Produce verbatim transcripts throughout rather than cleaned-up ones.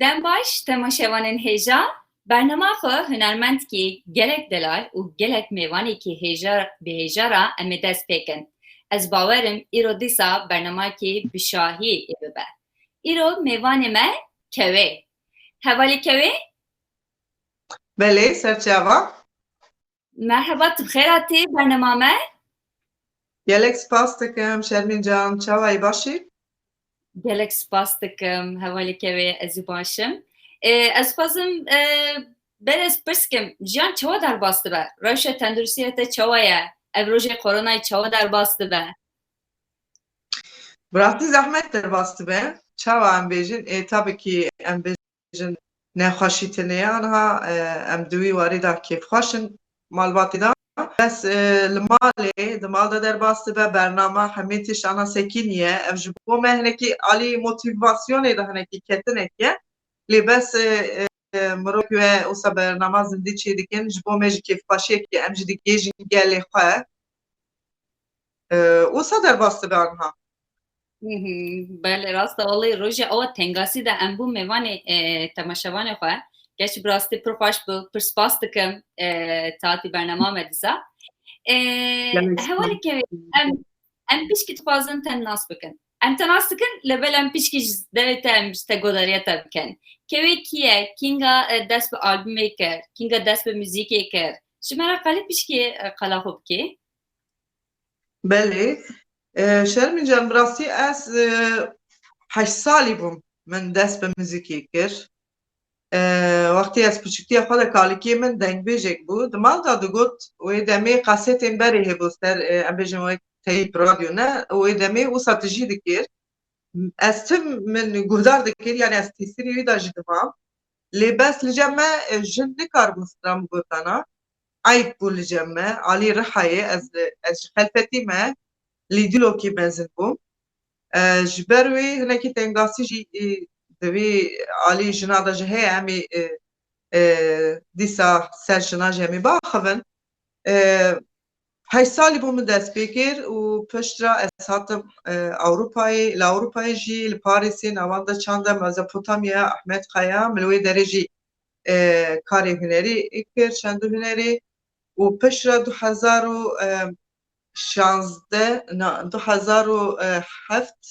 Dem baş, temaşevanên hêja, bernama xwe hunermendkî gelek delal û gelek mêvanekî hêja, bi hêja re em ê dest pê kin. Ez bawer im îro dîsa bernamakî bi şahî ê bibe. Îro mêvanê me Kewê. Hevalî Kewê? Belê, serçava. Merheba, tu bi xêr hatî bernama me. Gelek spas dikim, Şermîn can, çawa yî, baş î? Gelek spas dikim, hevalê Kewê, ez û baş im. Ê, ez xwazim, ê, berê ez pirs kim, jiyan çawa derbas dibe? Rewşa tenduristiya te çawa ye? Ev rojê koronayê çawa derbas dibe? Bi rastî zehmet derbas dibe. Çawa em bêjin? Ê, tabii ki em bêjin nexweşî tune ye. Aniha, e, em di wî warî de kêfxweş in malbatê de. Bes, e, li malê, di mal de derbas dibe, bernama hemî tişt ana sekînî ye. Ev ji bo me hinekî alî motivasyonê de hinekî ketinek e. Lê bes, e, e, mirov we wisa bernama zindî çê dikin, ji bo me ji kêfxweşiyekê em jî digihêjin gelê xwe. E, wisa derbas dibe aniha. Hı hı, belê, rast e. Wellahî rojê awa tengasî de em bû mêvanê, e, temaşevanê xwe. Geç bi rastî pir xweş bû, pir spas dikim, e, te hatî bernama me dîsa. E, Gelek hevalê spas. Kewê, em, em pişkî dixwazin te nas bikin. Em te nas dikin, lê belê em pişkî ji devê te, em ji te godariya te bikin. Kewê kî ye? Kînga, e, dest bi albumê kir? Kînga dest bi muzîkê kir? Ji me re qelî pişkî, e, qala xwe bikî? Belê. E, Şermîn can, bi rastî ez, e, heşt salî bûm min dest bi muzîkê kir. E, wextê ez piçûktiya xwe de kalikê min dengbêjek bû. Di mal de digot, wê demê kasetên berê hebû ser, e, em bêjin wek teyp, radyo ne, wê demê wisa tijî dikir. Ez tim min guhdar dikir, yani ez tesîrê wî de jî dimam. Lê bes li cem me, e, jin nikaribûn stran bigotana. Eyb bû li cem me, alî Rihayê, ez, ez ji Xelfetî me, li Dîlokî mezin bûm. E, ji ber wê hinekî tengasî jî, e, di vî alî jina de jî heye, em ê, e, e, dîsa ser jina jî em ê biaxivin. E, heşt salî bû min dest pê kir û pişt re ez hatim, e, Ewropayê. Li Ewropayê jî li Parîsê navenda çanda Mezopotamya, Ahmet Kaya, min li wê derê jî, e, karê hunerî kir, çend û hunerî û pişt re du hezar û şazdeh, na, du hezar û heft,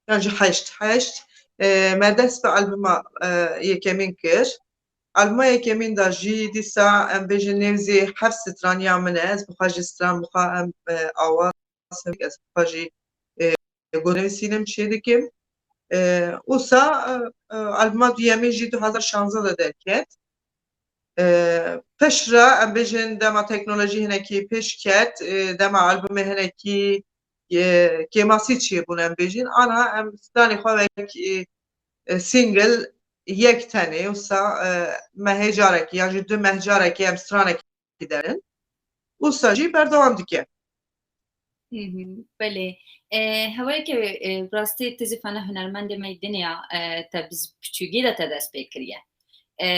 yan jî heşt, heşt, e, me dest bi albuma, e, yekemîn kir. Albuma yekemîn de jî dîsa em bêjin nêvzî heft straniya min e. Ez bi xwe jî stran bi xwe em, e, awaz, ez bi xwe jî, e, got nivîsînim çê dikim. E, wisa, e, e, albuma duyemîn jî du hezar şazdeh de derket. E, pişt re em bêjin dema teknolojî hinekî pêş ket, e, dema albumê hinekî, e, kêmasî çêbûn em bêjin. Ana em stranê xwe wek, e, e, single yek tenê wisa, e, mehê carekî yan jî du meh carekî em stranekî derin. Wisa jî berdewam dike. Hı hı, belê. E, hevalê Kewê, e, bi rastî tu zî fena hunermendê me yî din ya, e, te bi piçûkî de te dest pê kiriye. E,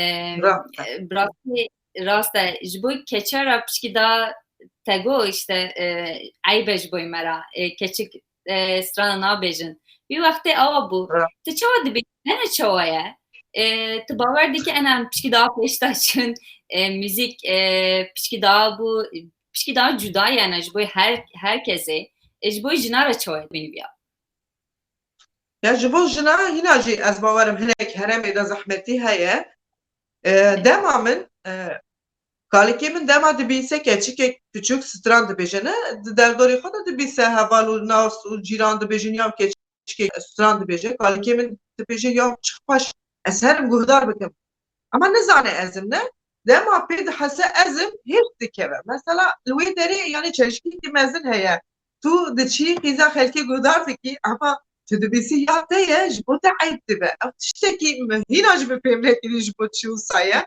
Rast e. E, bi rastî rast e. Ji bo keça re piçkî da te got, işte, e, eyb e ji bo me re. E, keçik e, strana nabêjin. Wî wextê awa bû. Ra- Tu çawa dibêjî? Hene çawa ye? E, tu bawer dikî ena em piçkî daha pêş de çin, e, muzîk, e, piçkî daha bû, piçkî daha cuda ye, ne, ji bo her, her kesê. E, ji bo jina re çawa ye, bîniviya? Ya ji bo jina hîna jî ez bawerim hinek herêmê de zehmetî heye. E, dema min, e, kalikê min dema dibîse keçikek piçûk stran dibêje, ne, di derdorê xwe de dibîse heval û nas û cîran dibêjin ya keçikek stran dibêje, kalikê min dibêje ya çi xweş, ez herim guhdar bikim. Ama nizane ez im, ne, dema pê dihese ez im, hêrs dikeve. Mesela li wê derê yani çelişkîkî mezin heye. Tu diçî qîza xelkê guhdar dikî, ama tu dibîsî ya te ye, ji bo te eyb dibe. Ev tiştekî min hîna jî min fêm nekirî ji bo çi wisa ye.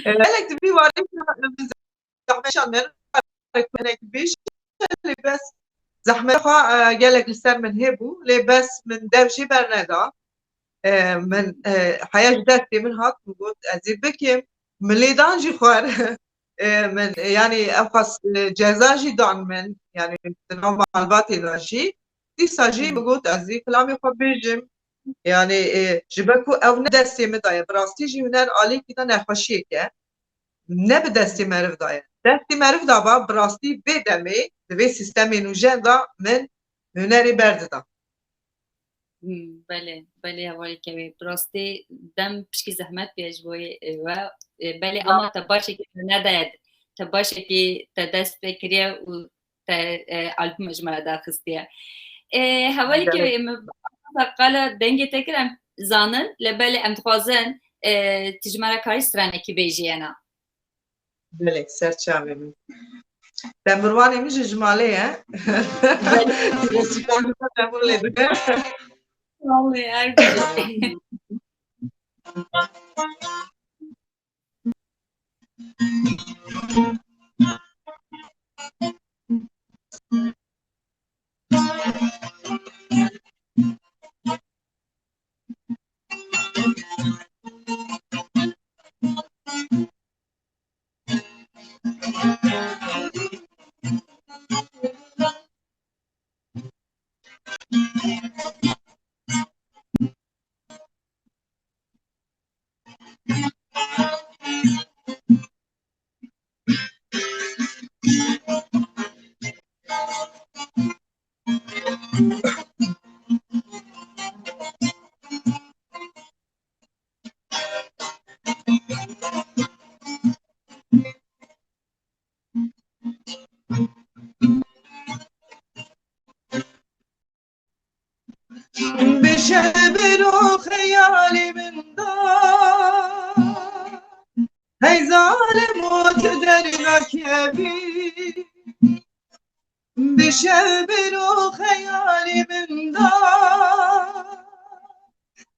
E, gelek di vî warî min zehmet çandin, hinek bêj, lê bes zehmet xwe, e, gelek li ser min hêbû, lê bes min dev jî berneda. E, min, e, heya ji destê min hat, min got, ez ê bikim. Min lê dan jî xwar. E, min, e, yani ev xas, e, ceza jî dan min. Yani di nav malbatê de jî. Dîsa jî min got, ez ê kilamê xwe bêjim. Yani, e, ji ber ku ew ne destê min de ye. Bi rastî jî huner alîkî de nexweşiyek e. Ne bi destê meriv de ye. Destê meriv de ba, bi rastî vê demê di vê sîstemê nûjen de min hunerê berdida. Hmm, belê, belê, hevalê kevê. Bi rastî dem pişkî zehmet bûye ji bo, e, we. E, belê, ama te başekî te nedaye, te başekî te dest pê kiriye û te, e, albûme ji me re derxistiye. E, hevalê kevê, min qala dengê te kir, em zanin, lê belê em dixwazin, e, tu ji me re karî stranekî bêjiyena. Belê, ser çavê min. Tembûrvanê min jî ji malê ye. Belê. Tembûr lê dike. Vallahi her biri. Bi şevbiro xeyalê min da, hey zalim û tu dernakevî. Bi şevbiro xeyalê min da,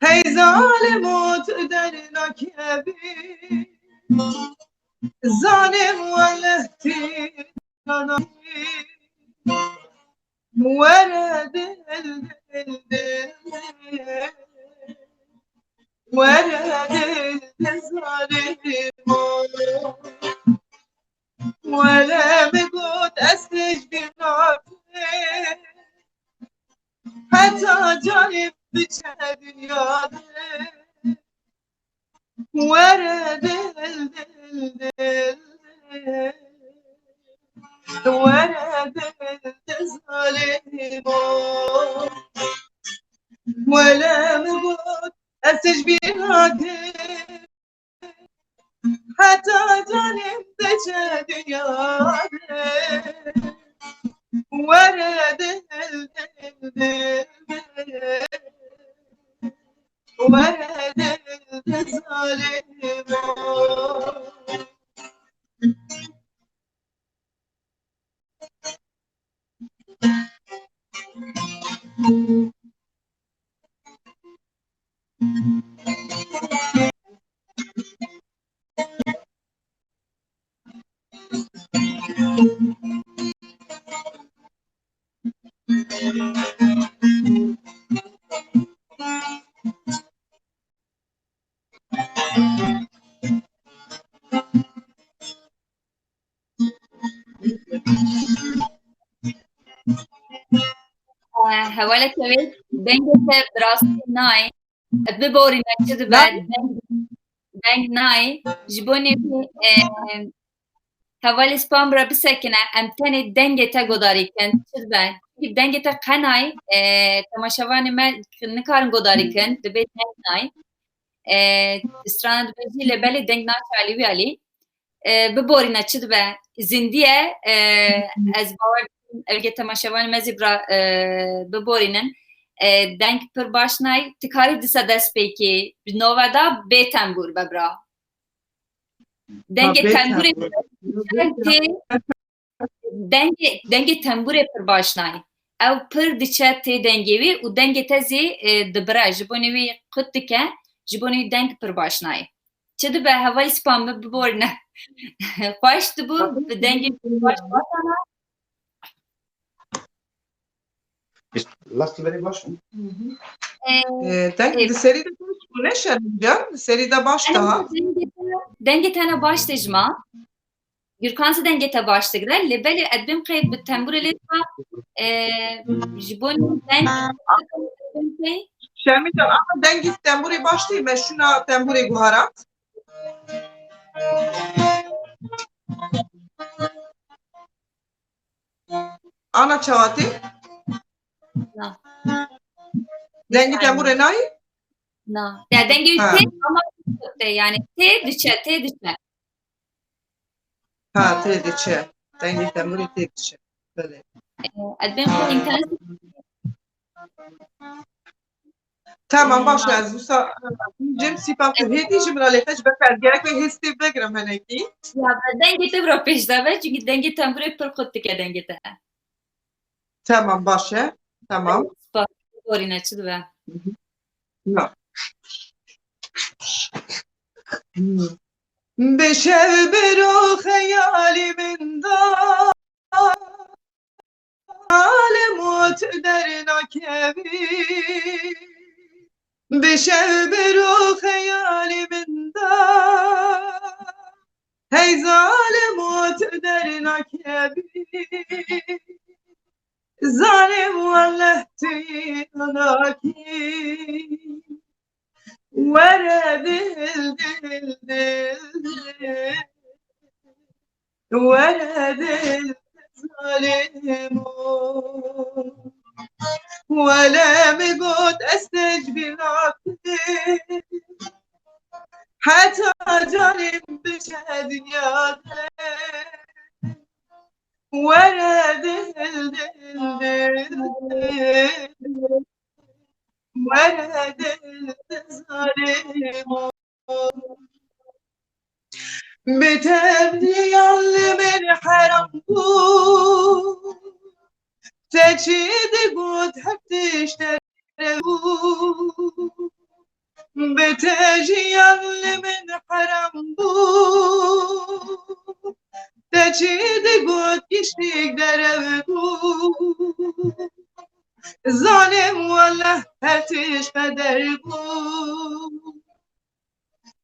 hey zalim û tu dernakevî. Zalim weleh tê Were dil, dil, dil, dil. Were dil, dil, zalimo. Were min got ez tê ji bîr nakim. Heta canê biçe dinya de. Were dil, dil, dil. Were dil, dil zalimo. Wele min got, ez tê ji bîr nakim. Heta canê min diçe dinya de. Were dil, dil, dil, dil. Were dil, dil zalimo. Hevaleke wê dengê te bi rastî nayê. Biborîne çi dibe, deng, deng nayê. Ji bo nê wê, e, hevalê span bira bisekine, em tenê dengê te godarî kin. Çi dibe? Çünkü dengê te qenayê, e, temaşevanê me nikarin godarî kin. Dibe deng nayê. E, strana dibe jî lê belê deng naçe alî wî alî. E, biborîne çi dibe? Zindî ye. E, ez bawer dikim, evgê temaşevanê me zî bira, e, biborînin. E, deng pir baş nayê. Ti karî disa dest pê kî bi nove da bê tembûr be bira. Dengê tembûrê tê, dengê, dengê tembûrê pir baş nayê. Ew pir diçe tê dengê wî û dengê te zî, e, dibire. Ji bo nê wî qut dike, ji bo nê wî deng pir baş nayê. Çi dibe, hevalî span min biborîne. Xweş dibû, bi dengê pir baş hatana. Lastî verê baş in. E, deng di serî de baş bû, ne Şermin can? Di serî de baş daha. Dengê te, dengê te ne baş tê ji ma. Gürkan zî dengê te baş digre, lê belê ez bêm qey bi tembûrê lê diba, e, ji bo nî deng, deng tê. Şermî can, ama dengî tembûrê baş tê, me şûna tembûrê guharat. Ana çawa tê? Na. Dengî tembûrê nayê? Na. Ya dengê wî tê ama tê, yani tê diçe, tê diçe. Ha, tê diçe. Dengê tembûrê tê diçe. Belê. Ee, ez bên xwe internet Tamam, baş e, ez wisa cem sîpa tu hêdî ji min re lê xeş beke, ez gerek wê hêstê vegirim hinekî. Ya, dengê te bira pêş de be, çünkü dengê tembûrê pir xurt dike dengê te. Tamam, baş e. Tamam. Spas. Borîne çi dibe? Na. Bi şev biro xeyalî min da. Alem û tu dernakevî. Bi şev biro xeyalî min da. Hey zalem û tu dernakevî. Zalim welleh tu nakî. Were dil, dil, dil, dil. Were dil, zalim o. Wele mi got ez tecbî nakim. Heta canim biçe dinyade. Were dil, dil, dil, dil. Were dil, dil, zalim o. Bi te diyan li min heram bû. Te çi digot hep tişt derew bû. Bi te jiyan li min heram bû. Te çi digot giştik derew bû. Zalim welleh her tişt qeder bû.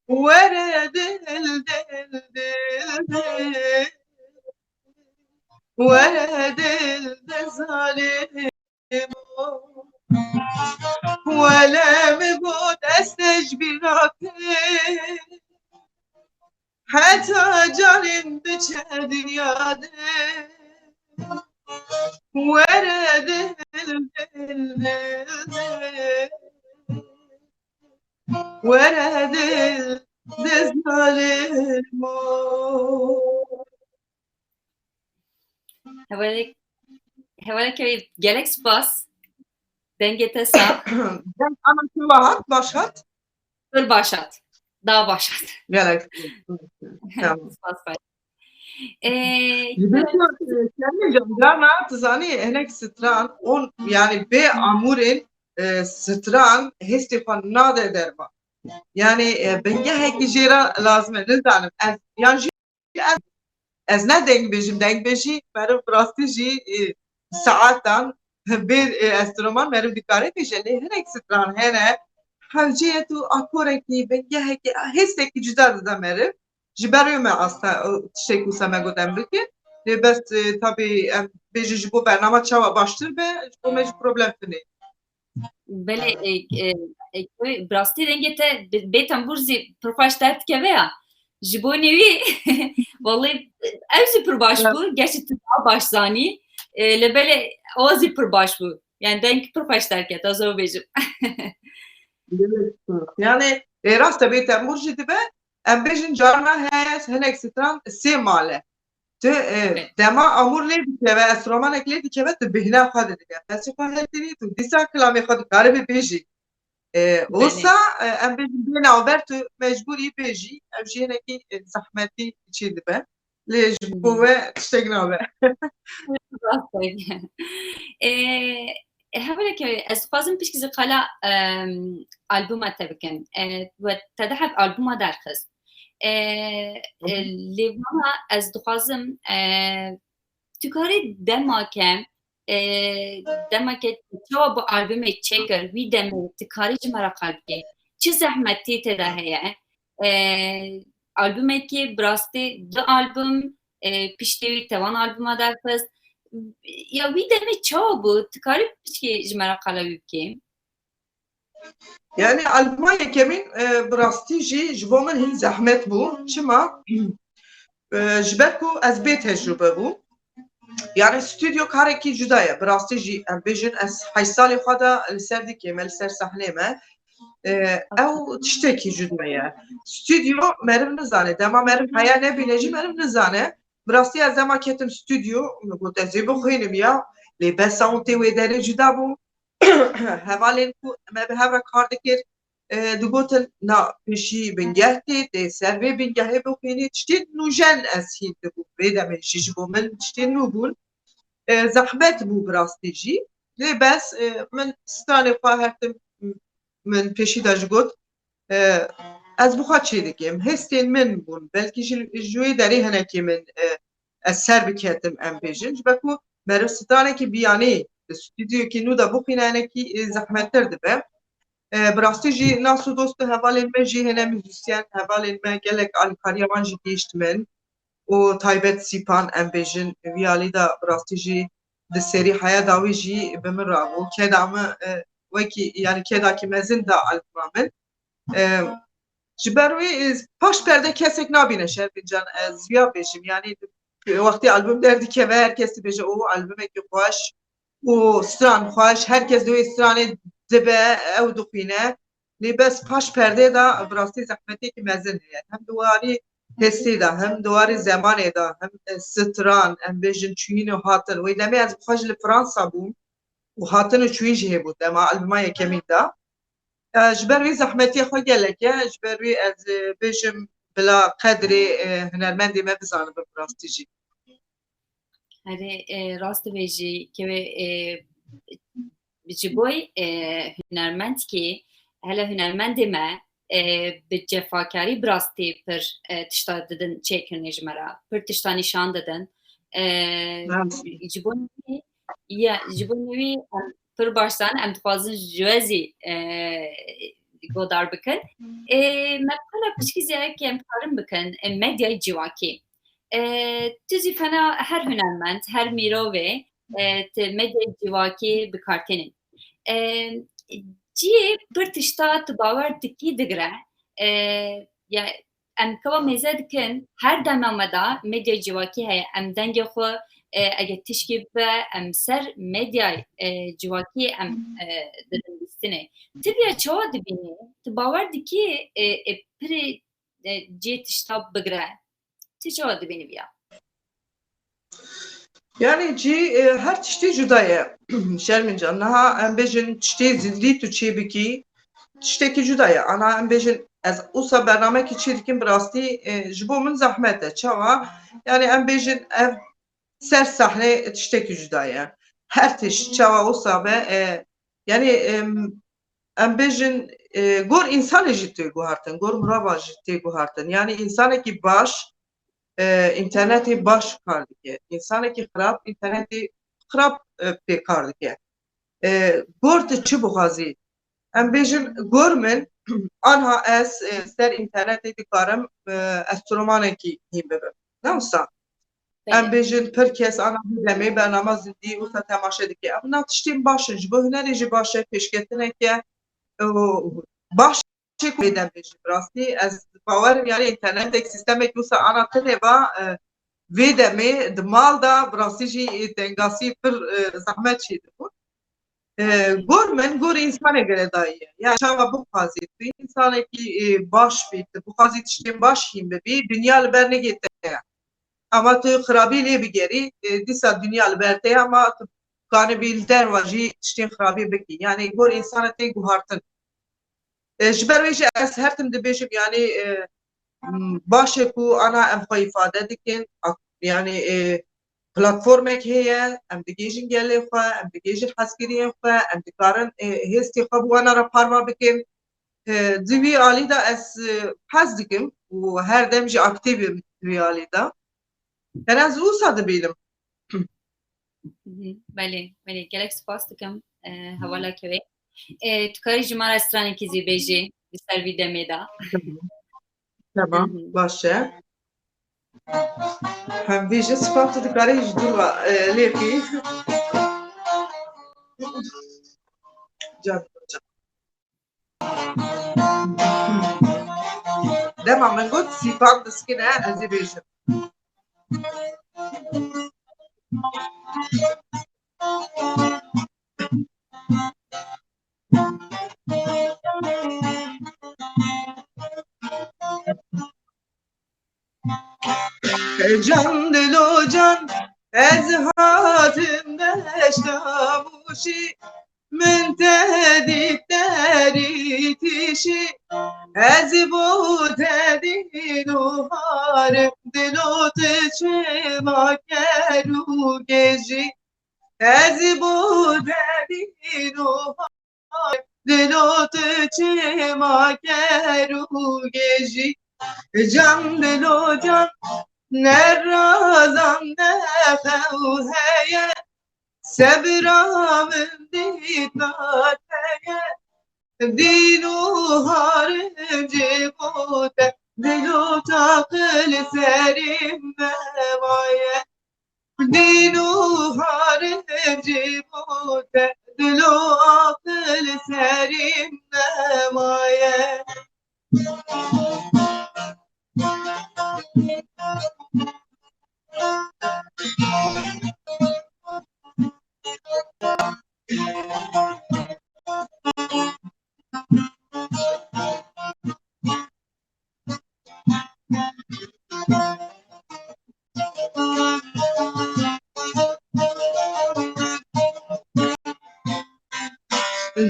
Were dil, dil, dil, dil. Were dil, dil, zalim. Wele mi got ez tecbî nakim. Heta canim biçe dinyade. Were dil, dil, dil, dil. Were dil, dil, zalim o. Hevalek, hevalek, gelek spas. Dengê te sax. Deng ana çawa hat, baş hat? Pir baş hat. Daha baş hat. Gelek. Tamam. Spas, spas. Ee, Ji ber ku, e, Şermî can, carna tu zanî hinek stran, on, yani bê amûrên, e, stran hestê xwe nade derman. Yani, e, bingehekî jê re lazim e, nizanim. Ez, yan jî ez, ez ne dengbêjim, dengbêjî meriv bi rastî jî, e, saetan bê, e, enstrûman meriv dikare bêje, lê hinek stran hene, hewceyê tu akorekî, bingehekî, hêstekî cuda dide meriv. Ji ber wê me asta, e, tiştek wisa me got em bikin. Lê bes, e, tabî em bêjin ji bo bernama çawa baştir be, ji bo me jî problem tune. Belê, e, e, e, bi rastî dengê te bi-, bê tembûr zî pir xweş derdikeve ya. Ji bo newî, wellî, ew zî pir baş bû. Gerçî tu daha baş zanî. E, lê belê o zî pir baş bû. Yani deng pir xweş derket, ez ê bêjim. Yani, e, rast e bê tembûr jî dibe, em bêjin carna heye hinek stran sê male. Tu, e, dema amûr lê dikeve, enstrûmanek lê dikeve, tu bêhna xwe didike. Qesê xwe hildinî, tu dîsa kilamê xwe dikaribî bêjî. E, wisa, e, em bêjin bê navber tu mecbûrî bêjî, ev jî hinekî, e, zehmetî çê dibe. Lê ji bo we tiştek nabe. Rast e. E, e, hevaleke, ez dixwazim pişkî zî qala, em, albûma te bikin. E, we te dehek albûma derxist. E, e, lê vana ez dixwazim, e, tu karî demake, e, demake çawa bi albûmê çêkir, wî demê tu karî ji me re qal bikî. Çi zehmetî tê de heye? E, albûmekî bi rastî du albûm, e, piştî wî te wan albûma derxist. Ya wî demê çawa bû? Tu karî pişkî ji me re qala wî bikî? Yani albuma yekemîn, e, bi rastî jî ji bo min hîn zehmet bû. Çima? E, ji ber ku ez bê tecrube bûm. Yani stûdyo karekî cuda ye. Bi rastî jî em bêjin ez heşt salê xwe de li ser dikê me, li ser sahnê me. E, ew tiştekî cuda ye. Stûdyo meriv nizane. Dema meriv heya nebîne jî meriv nizane. Bi rastî ez dema ketim stûdyo, min got ez ê bixwînim ya. Lê besa hûn tê wê derê cuda bû. Hevalên ku me bi hev re kar dikir, e, digotin, na pêşî bingeh tê, tê ser vê bingehê bixwînî. Tiştên nûjen ez hîn dibûm. Vê demê jî ji bo min tiştên nû bûn. E, zehmet bû bi rastî jî. Lê bes, e, min stranê xwe her tim min pêşî de ji got, e, ez bi xwe çê dikim. Hêstên min bûn. Belkî ji, ji wê derê hinekî min, e, ez ser biketim, em bêjin. Ji ber ku meriv stranekî biyanî di stûdyoyekî nû de bixwîne hinekî, e, zehmettir dibe. E, bi rastî jî nas û dost û hevalên me jî hene muzîsyen, hevalên me gelek alîkariya wan jî gihîşt min. Û taybet Sîpan, em bêjin, vî alî de bi rastî jî di serî heya dawî jî bi min rabû. Keda min, e, wekî, yani kedakî mezin da albuma min. E, ji ber wî, e, paş perde kesek nabîne Şermîn can, ez viya bêjim. Yani wextî album derdikeve her kes dibêje, o albumekî xweş û stran xweş, her kes di wê stranê dibe, ew dixwîne. Lê bes paş perdê de bi rastî zehmetiyekî mezin heye. Hem di warî hestê de, hem di warî zemanê de, hem, e, stran, em bêjin çûyîn û hatin. Wê demê ez bi xwe jî li Fransa bûm û hatin û çûyîn jî hêbû dema albuma yekemîn de. E, ji ber wê zehmetiya xwe gelek e, ji ber wê ez, e, bêjim bila qedrê, e, hunermendê me bizanibin bi rastî jî. Erê, e, rast dibêjî, kevê, e, ji bo, e, hunermendkî, hele hunermendê me, e, bi cefakarî bi rastî pir, e, tişta didin çêkirinê ji me re, pir tişta nîşan didin. E, Rast. Ji bo nivî, ya, ji bo nivî, em pir baş zanin, em dixwazin ji we zî, e, godar bikin. E, me qala piçkî ziyarek em karin bikin, e, medyayê civakî. E, tu zî fena her hunermend, her mîrovê, e, ti medyayê civakî bi kar tînin. E, cihê pir tişta tu bawer dikî digire. E, ya, em keva mêze dikin, her dema me de medyayê civakî heye, em dengê xwe, e, eger tişkî bibe, em ser medyayê, e, civakî em, e, didin bîstinê. Tu viya çawa dibînî? Tu bawer dikî, e, e, pirê, e, cihê tişta bigire? Tu çawa dibînî viya? Yani cî, e, her tiştî cuda ye. Şermîn can, niha em bêjin tiştê zindî tu çê bikî, tiştekî cuda ye. Ana em bêjin ez usa bernamekî çê dikim bi rastî, e, ji bo min zehmet e. Çawa? Yani em bêjin ev ser sahnê tiştekî cuda ye. Her tişt çawa usa be, e, yani, em, em bêjin, e, gor însanê jî tê guhartin, gor mirava jî tê guhartin. Yani însanekî baş, e, înternetê baş kar dike. Însanekî xirab, înternetê xirab, e, pê kar dike. E, gor tu çi bixwazî? Em bêjin, gor min, anha ez, e, ser înternetê dikarim, e, ez tu romanekî hîn bibim. Ne wisa? Em Belê. Bêjin, pir kes ana vê demê bernama zindî wisa temaşe dike. Ev na tiştên baş in. Ji bo hunerê jî baş e, pêşketineke, e, baş çêk wê dem bêjim. Rastî ez bawerim yani internetek, sistemek wisa ana tune ba, e, vê demê di mal da bi rastî jî, e, tengasî pir, e, zehmet çê dibû. E, gor min, gor însanê girêdayî ye. Yani çawa bixwazî tu însanekî, e, baş bî, tu bixwazî tiştên baş hîn bibî, dinya li ber nigê te ye. Ama tu xirabî lê bigerî, e, dîsa dinya li ber te ye, ama tu kanibî li derva jî tiştên xirabî bikî. Yani gor însana tê guhartin. E, ji ber wê jî ez her tim dibêjim, yani, e, m, baş e ku ana em xwe îfade dikin, ak-, yani, e, platformek heye, em digihêjin gelê xwe, em digihêjin hezkiriyên xwe, em dikarin, e, hêstê xwe bi wana re parva bikin. E, di vî alî de ez, e, hez dikim û her dem jî aktîv im di vî alî de. Yani ez wisa dibînim. Mhm, belê, belê. Gelek spas dikim, e, hevala kevê. E, tu karî ji me re stranekî zî bêjî li ser vî demê de. Tamam, Hı hı. Baş e. Hem vê jî spas tu dikarî ji dûr ve, e, lê bî. Can, can. dema min got sîpan diskine, ez ê bêjim. Can dilo can, ez hatim deşta Mûşî, min te dît derî tîşî, ez bo te dîn û harim, dilo tu çima ker û gêjî, ez bo te dîn û Dilo tu çima ker û gêjî, can dilo can, nerazan de xew heye, sebra min dît naheye, dîn û harim jî bo te, dilo tu aqil serî me maye. Dîn û harim jî bo te, dilo aqil serî nemaye.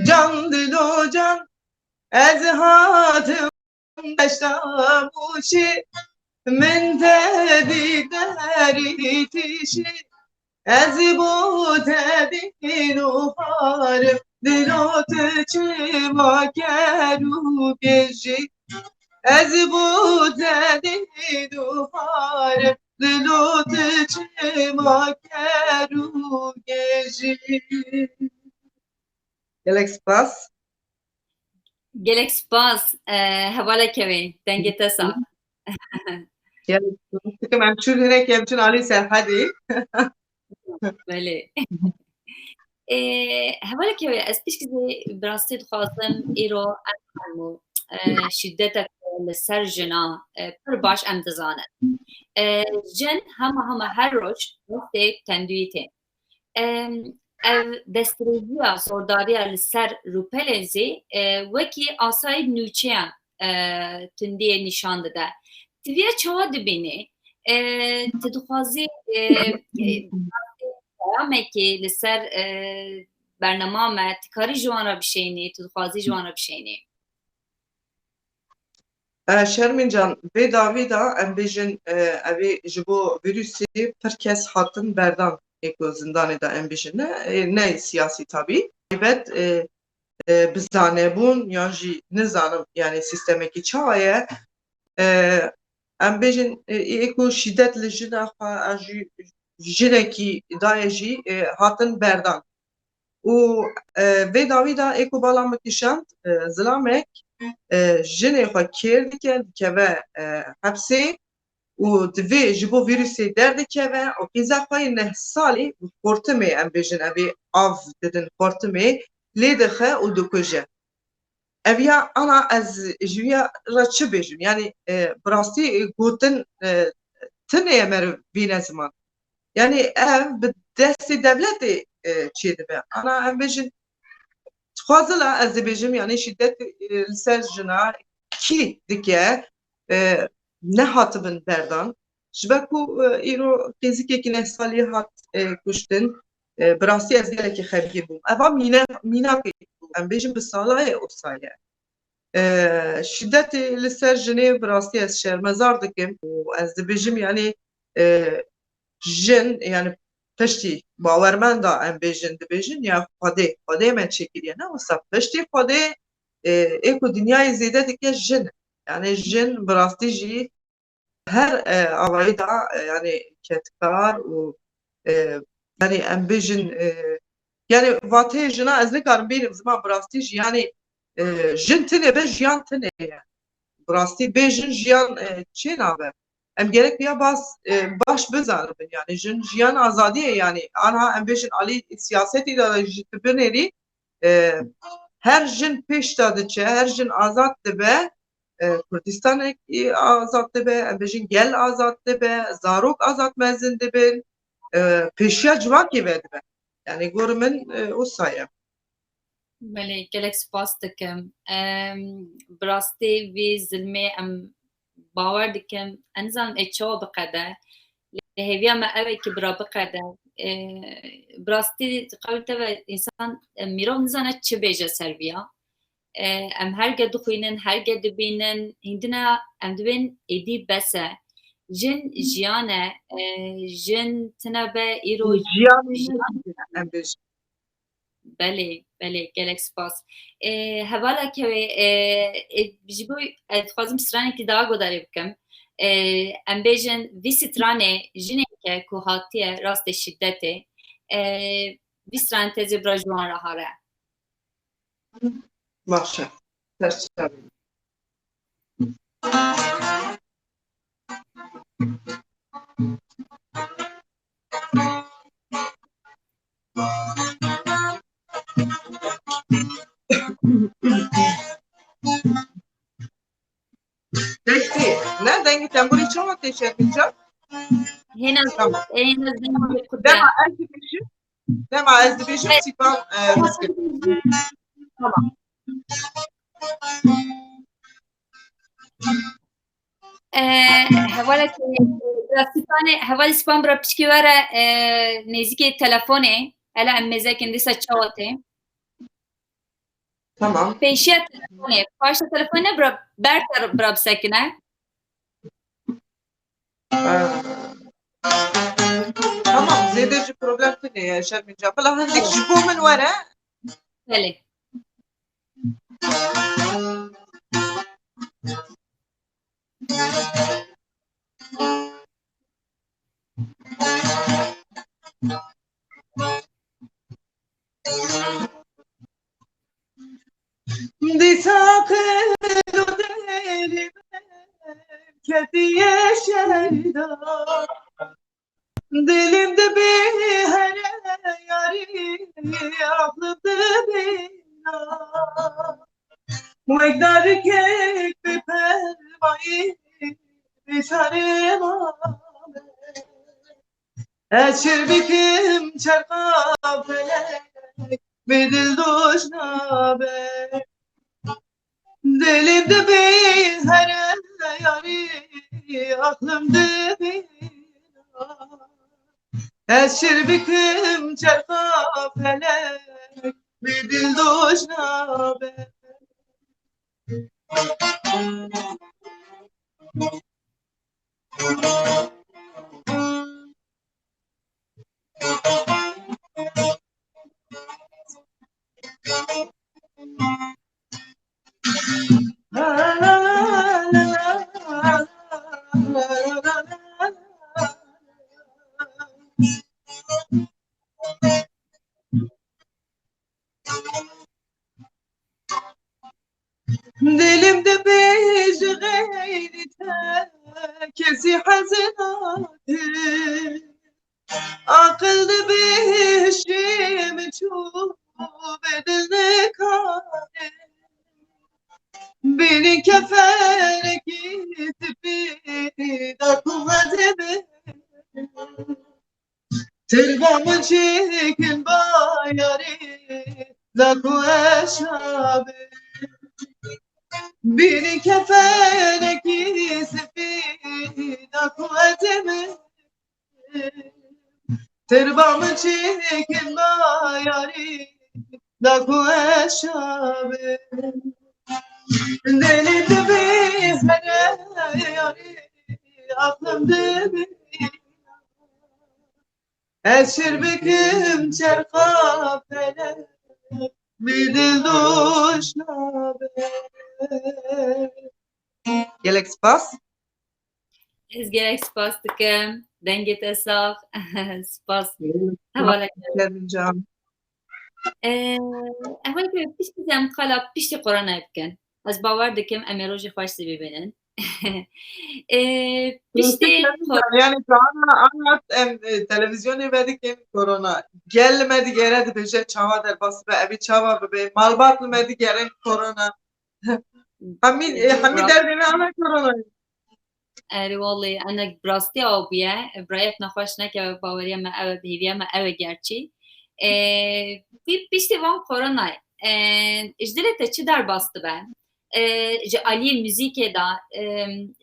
Can dilo can, ez hatim deşta Mûşî, min te dît derî tîşî, ez bo te dîn û harim, dilo tu çima ker û gêjî, ez bo te dîn û harim, dilo tu çima ker û gêjî. Gelek spas. Gelek spas. E, hevaleke wê. Dengê te sax. Gelek spas. Dikim em çûn hinek em çûn alî Serhedê. Belê. E, hevaleke wê, ez pişkî zî bi rastî dixwazim îro em hemû, e, şîdetek li ser jina, e, pir baş em dizanin. E, jin hema hema her roj destê tenduyî tên. Em, ev destdirêjiya zordariya li ser rûpelên zî, e, wekî asayî nûçeyan, e, tundiyê nîşan dide. Tu vê çawa dibînî? E, tu dixwazî, e, e, peyamekê li ser, e, bernama me, tu karî ji wan re bişênî, tu dixwazî ji wan re bişênî? E, Şermîn can, vê dawî de em bêjin, e, ev ê ji bo vîrusê pir kes hatin berdan, ê ku zindanê de em bêjin, ne, e, ne siyasî tabî. Taybet, e, e, bi zanebûn yan jî nizanim, yani sîstemekî çawa ye, e, em bêjin, e, ê ku şîdet li jina xwe, a jî jinekî daye jî, e, hatin berdan. Û, e, vê dawî de ê ku bala min kişand, e, zilamek, e, jinê xwe kêr dike, dikeve, e, hepsê û divê ji bo vîrusê derdikeve û qîza xwe yê neh salî bi xortimê, em bêjin, ev ê av didin xortimê, lê dixe û dikuje. Ev ya ana ez ji vî ya re çi bêjim? Yani, e, bi rastî, e, gotin, e, tune ye meriv bîne ziman. Yani ev bi destê dewletê, e, çêdibe. Ana em bêjin, dixwazila ez dibêjim, yani şîdet, e, li ser jina kî dike, e, nehatibin berdan. Ji ber ku, e, îro qêzikekî neh salî hat, e, kuştin, e, bi rastî ez gelekî xemgîn bûm. Eva mîne-, mînakê bû. Em bêjin bi salayê osaye. E, şîdetê li ser jinê bi rastî ez şermezar dikim û ez dibêjim, yani, e, jin, yani piştî bawermenda em bêjin, dibêjin ya Xwedê, Xwedê me çêkiriye. Ne wisa piştî Xwedê, e, ê ku dinyayê zêde dike jin e. Yani jin bi rastî jî her, e, avayî de, e, yani ketkar û, e, yani em bêjin, e, yani vateyê jina ez nikarim bînim ziman bi rastî jî, yani, e, jin tune be, jiyan tune ye. Bi rastî bê jin jiyan, e, çê nabe. Em gerek ya bas, e, baş bizanibin, yani jin jiyan azadî ye, yani anha em bêjin alî siyasetî de jî tu binêrî, e, her jin pêş de diçe, her jin azad dibe, e, Kurdistanek, e, azad dibe, em bêjin gel azad dibe, zarok azad mezin dibin, e, pêşiya civakê vedibe. Yani gor min, e, wisa ye. Belê, gelek spas dikim. Em, bi rastî vî zilmê em bawer dikim, ez nizanim ê çawa biqede. Lê hêviya me ew e ki bira biqede. E, bi rastî qewil te ve însan, e, mirov nizane çi bêje ser viya. E, em her ge dixwînin, her ge dibînin, hîndina em dibên êdî bes e. Jin jiyan e, e, jin tine be îro Jiyanê jiyan em bêjin. Belê, belê, gelek spas. E, hevala kewê, e, e, ji bo ez dixwazim stranekî daha godarê bikim. E, em bêjin vî stranê jineke ku hatiye rastê şîdetê, e, vî stranê tezê bira ji wan re hare. Baş e. Ser çavê. Peki, ne dengê tembûrê çawa tê Şermîncan? Hêna, Tamam. hêna zengê xwe de. Dema ez dibêjim, dema ez dibêjim, Sîpan, e, rizgir. Tamam. E, hevalekê, e, Sîpanê, hevalê Sîpan bira piçkî were, e, nêzîkê telefonê. Hele em mêzekin dîsa çawa tê. Tamam. Pêşiya telefonê, paşta telefonê bira, ber te bira bisekine. Ee, tamam, zêde jî problem tune ye, Şermîncan. Bila hindik ji bo min were. Belê. Dîsa qil û derî ketiye şerda. Dilim dibê here yarî, axlim dibê na. Wek darikek bi permayî, bi şarê mame. Ez şir bikim çerxa felek, bi dil doş nabe. Dilim dibê here yarî, axlim dibê na. Ez şir bikim çerxa felek, bi dil doş nabe. Dilim dibêje xeyrî te, kesî hez nake. Aqil dibêje min çû be dil nikare. Bînî keferekî spî da ku xezê min. Tirba min çêkin bayarî da ku ez şa bim. Bînî keferekî spî da ku ez ê min. Tirba min çêkin bayarî da ku ez şa bim. Dilê dibê here yarî, axlim dibê. Ez şir bikim çerxa felek, bi dil doş nabe. Gelek spas. Ez gelek spas dikim. Dengê te sax. Spas. Hevalek. Şermîncan. Ee, hevalek, piştî em qala piştî korona bikin. Ez bawer dikim em ê rojê xweş zî bibînin. Ee, piştî Yani şu an anlat em, e, televizyonê vedikin korona. Gel li me digere dibêje çawa derbas be, evî çawa bibe. Malbat li me digerin korona. Hemî, e, hemî derdê me ana koronayê. Erê wallahî, enek bi rastî aw bûye. Birayek nexweş neke, baweriya me ew e, bi hêviya me ew e gerçî. E, pî-, piştî van koronayê, e, ji dilê te çi derbas dibe? E, ji aliyê muzîkê de, e,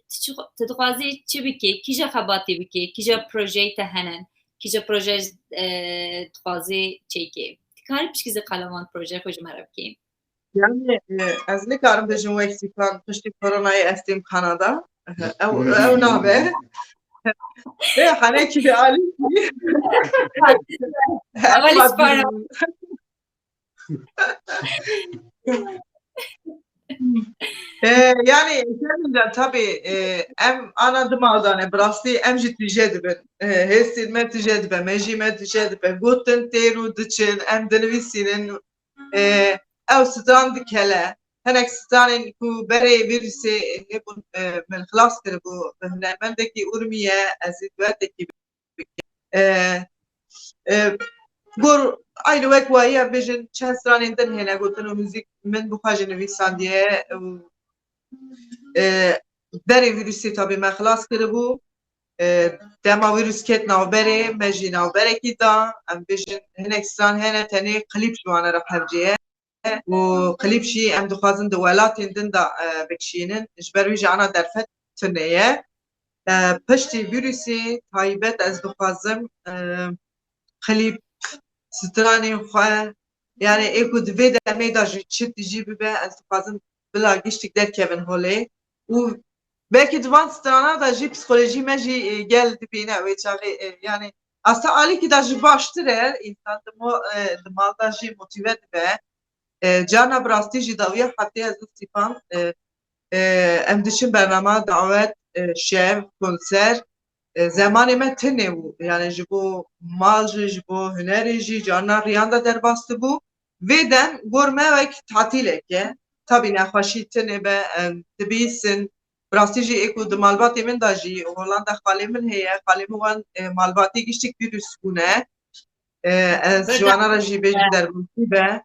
tu çi xwe-, tu dixwazî çi bikî? Kîja xebatî bikî? Kîja projeyê te hene? Kîja proje, e, dixwazî çêkî? Dikarî pişkî zî qala van projeyê xwe ji me re bikî? Yani, e, ez nikarim bêjim wek Sîpan piştî koronayê ez têm Kanada. Ew, ew nabe. Ê, henekî alî. Ew alî Sîpan. E, yani, şerminca tabii, e, em ana di mal de ne, bi rastî em jî tije dibin. E, hêstên me tije dibe, mejî me tije dibe. Gotin tên û diçin, em dinivîsînin. E, ew stran dikele. Hinek stranên ku berê vîrusê hebûn, e, min xilas kiribû, bi hunermendekî Urmiye, ez ê duetekî bikim. E, e, gor aynî wek wahiya bêjin, çend stranên din hêne gotin û muzîk min bi xwe jî nivîsandiye û, e, berê vîrusê tabî me xilas kiribû. E, dema vîrus ket navberê, me jî navberekî da. Em bêjin hinek stran hene, tenê klîp ji wan re hevcê ye. Û klîp jî em dixwazin di welatên din de, e, bikişînin. Ji ber wî jî ana derfet tune ye. E, piştî vîrusê taybet ez dixwazim, e, klîp, stranên xwe, yani ê ku di vê demê de jî çi dijî bibe, ez dixwazim bila giştik derkevin holê. Û belkî di van strana de jî psîkolojî me jî, e, gel dibîne wê çaxê, e, yani asta alîkî de jî baştir e, însan di mo-, e, di mal de jî motîve dibe. E, carna bi rastî jî dawiya heftê ez û Stîfan, e, e, em diçin bernama dawet, e, şev, konser. E, zemanê me tune bû. Yani ji bo mal jî, ji bo hunerê jî carna riyan de derbas dibû. Vê dem gor me wek tatîlek e. Tabî nexweşî tune be, em dibîsin. Bi rastî jî ê ku di malbatê min de jî, Hollanda xalê min heye, xalê min wan, e, malbatî giştik vîrus bûne. E, ez ji wana re jî bêjim derbasî be.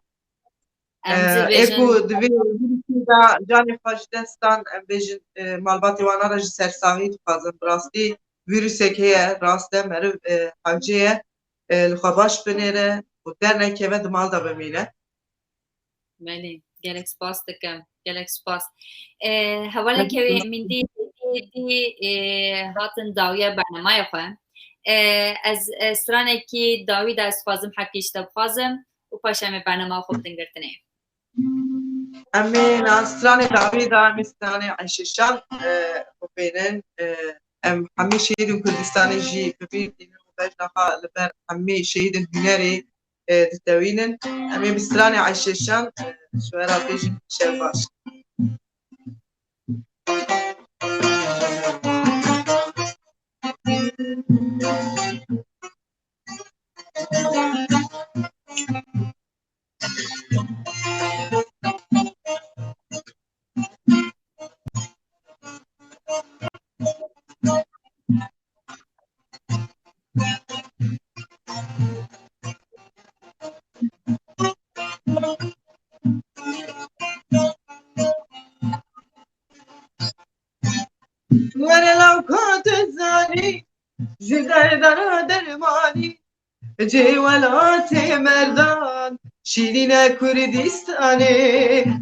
Em zî e, ê ku bêjin di vê vîrusê de canê xwe ji dest dan, em bêjin, e, malbatê wana re jî sersaxî dixwazim. Bi rastî vîrusek heye, rast e, meriv, e, hewce ye, e, li xwe baş binêre û dernekeve, di mal de bimîne. Belê, gelek spas dikim, gelek spas. E, hevaleke wê min dî, dî, dî, e, hatin dawiya bernamaya xwe. E, ez, e, stranekî dawî de ez dixwazim hevkê ji te bixwazim û paşê em ê bernama xwe bidin girtinê. Em ê na stranê dawî de em ê stranê Eyşê Şan, e, xwe bênin, e, em hemî şehîdên Kurdistanê jî bi bîr tînin û bejna xwe li ber hemî şehîdên hunerê, e, ditewînin. Em ê bi stranê Eyşê Şan, e, ji we re bêjin şev baş. Were law ku tu zanî, ji derdana dermanî, cê welatê merdan, şîrîne Kurdistanê.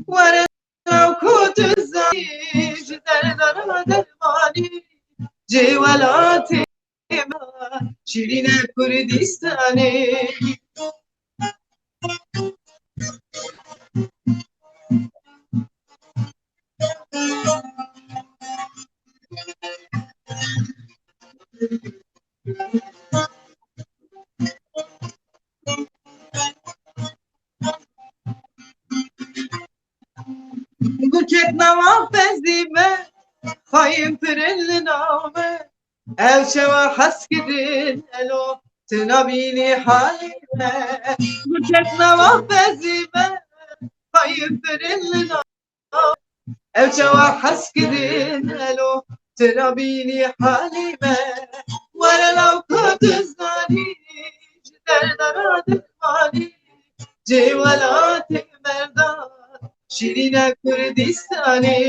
Were law ku tu zanî, ji derdana dermanî, cê welatê merdan, şîrîne Kurdistanê. Gul ket nava pezî me, xayên pirin li nav me. Ew çawa hez kirin elo, tu nabînî halê me. Gul ket nava pezî me, xayên pirin li nav. Ew çawa hez kirin elo, tu nabînî halê me. Were law ku tu zanî, ji derdana dermanî, cê welatê merdan, şîrîna Kurdistanê.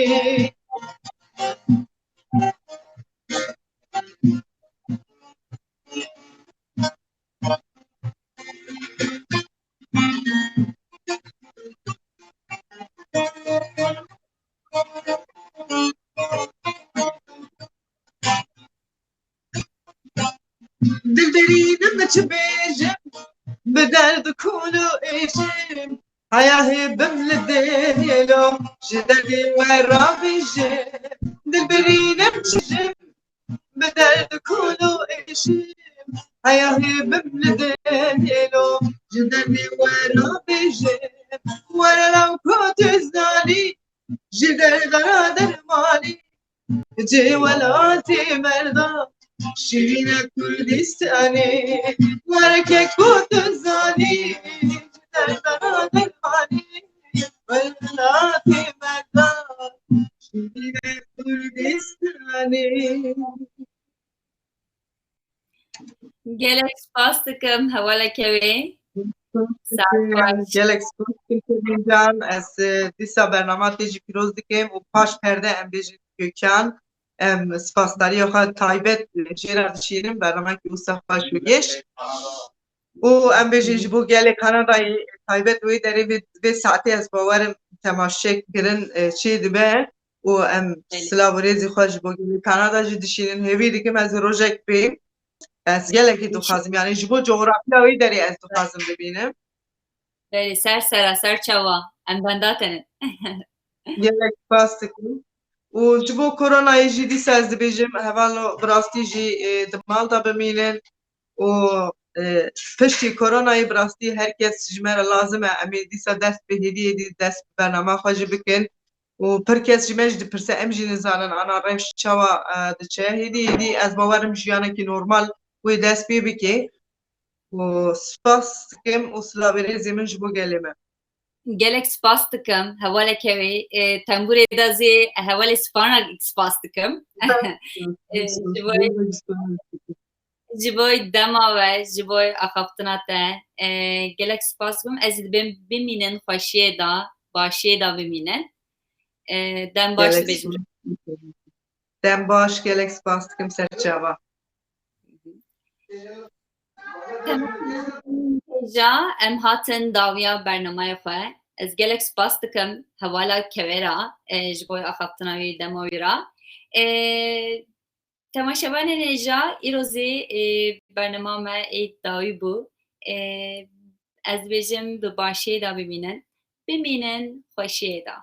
Dilberînim çi bêjim, bi derd û kûl û êşim, heya hê bim li dêlo, ji derdê we rabêjim. Dilberînim çi jim, bi derd û kûl û êşim, heya hê bim li dêlo, ji derdê we rabêjim. Were law ku tu zanî, ji derdana dermanî, cê welatê merda, şîrîne Kurdistanê. Were ke ku tu zanî, ji derdana dermanî, welatê merda, şîrîne Kurdistanê. Gelek spas dikim, hevaleke wê. Saet xweş. Gelek spas dikim Kevin Can. Ez, e, dîsa bernama te jî pîroz dikim û paş perde em bêjin Kökan. Em spasdariya xwe taybet jê re dişînin, bernamekî wisa xweş û geş. Û em bêjin ji bo gelê Kanadayê taybet wê derê vê, vê saetê ez bawerim temaşe kirin, e, çê dibe û em Belê. silav û rêzî xwe ji bo gelê Kanada jî dişînin. Hêvî dikim ez rojek bêm. Ez gelekî Înşallah. dixwazim, yani ji bo coğrafya wê derê ez dixwazim bibînim. Belê, ser sera, ser çawa. Em benda te ne. Gelek spas dikim. Û ji bo koronayê jî dîsa ez dibêjim, hevalo bi rastî jî, e, di mal de bimînin û, e, piştî koronayê bi rastî her kes ji me re lazim e. Em ê dîsa dest bi hêdî hêdî dest bi bernama xwe jî bikin. Û pir kes ji me jî dipirse, em jî nizanin ana rewş çawa, e, diçe. Hêdî hêdî ez bawerim jiyanekî normal wê dest pê bike. Û spas dikim û silavê rêzê min ji bo gelê me. Gelek spas dikim, hevaleke wê, e, tembûrê de zê hevalê Sparnak spas dikim. E, ji bo, ji bo dema we, ji bo axaftina te, e, gelek spas dikim. Ez dibêm bimînin xweşiyê de, başiyê de bimînin. E, dem baş Gelek dibêjim. spas dikim. Dem baş, gelek spas dikim, ser çava. Ja, em hatin dawiya bernameyê xwe. Ez gelek spas dikim hevala Kevera, e, ji bo axaftina wî dema wî re. E, temaşevanên hêja, îro zî, e, bernama me ê dawî bû. E, ez dibêjim bi başiyê de bimînin. Bimînin xweşiyê de.